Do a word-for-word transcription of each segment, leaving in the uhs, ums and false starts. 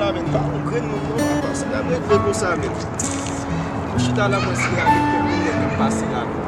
Men pa yon grenn moun non, papa, se pa regle konsa menm. Mwen chita la, mwen si rale kèk moun nèg k ap pase la menm.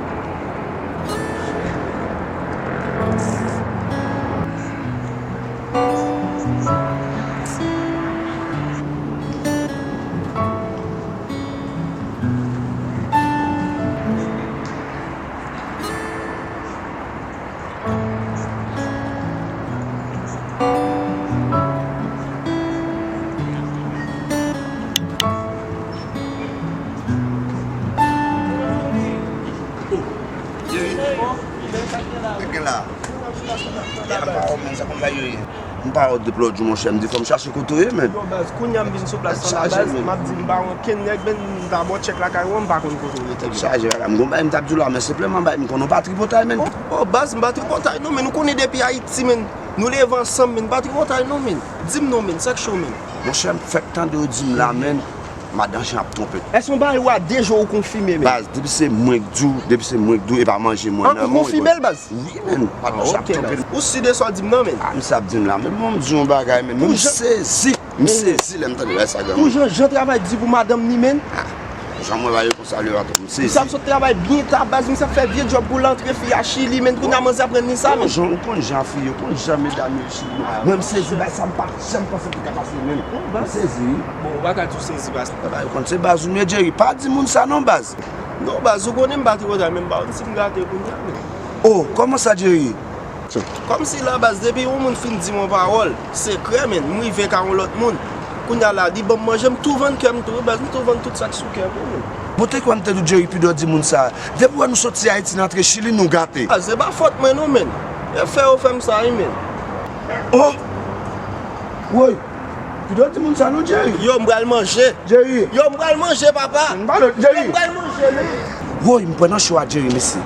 Gen la. Gen la. Gen la, pa wè, men sa konn bagay yo ye. M pa wè w depi lòt jou, monchè, m di fò m chache kote w ye, men. Yo, baz, kounye a m vin sou plas lan la, baz, m ap di m pa wè okenn nèg, men m ta ba w tchèk lakay ou an, m pa konn kote w rete, men. Chaje bagay, m gon bagay m t ap di w la, men senpleman, bagay, m konnen w pa tripotay, men. Oh, oh, baz, m pa tripotay non, men, ou konnen depi Ayiti, men, nou leve ansanm, men, m pa tripotay non, men. Di m non, men, sa k cho, men. Monchè, m fèk tande w di m la, men, madan Jan ap twonpe. Èske yon bagay ou a deja ou konfime, men? Baz, depi se mwen k di w, depi se mwen k di w, e pa manje mwen nan men w. An, ou konfime l, baz? Wi, men, madan Jan ap twonpe l. Ou si de sa w di m nan, men? Ah, misye ap di m la, men bon, m di yon bagay, men, men m sezi. M sezi lè m tande bagay sa, granmoun. Pou jan Jan travay di pou madanm ni, men? Ah, jan mwen ba yo konsa, lè atò, m sezi. Misye ap sot travay byen ta, baz, misye ap fè vye djòb pou l antre fi a Chili, men, kounye a manzè ap rann li sa, men. Jan, ou konn jan fi yo, ou konn jan medam yo Chili. Mwen, m sezi, bagay sa, m pa janm panse pou ta pase, men. M sezi, wi. Bon, ou pa ka di w sezi, baz. Bagay, ou konn se baz ou m ye, Jerry. Pa di moun sa non, baz. Non, baz, ou konnen m pa tripotay, men m pa konn si m gate kounye a, men. Oh, kòman sa, Jerry? Kòmsi la, baz, depi yon moun fin di m yon pawòl sekrè, men, m rive ka yon lòt moun. Kounye a la, li ban m manje, m tou vann kè m tou, wi, baz, m tou vann tout sa k sou kè m, wi, men. Bon, te kwè m te di w, Jerry, pi dò di moun sa. Depi wè nou soti Ayiti, n antre Chili, nou gate. Ah, se pa fòt mwen non, men. E fè yo fè m sa, wi, men. Oh! Woy! Pi dò di moun sa non, Jerry. Yo, m pral manje. Jerry. Yo, m pral manje, papa. M pa dò, Jerry. Yo, m pral manje, men. Woy, m pran nan cho a, Jerry, mesye.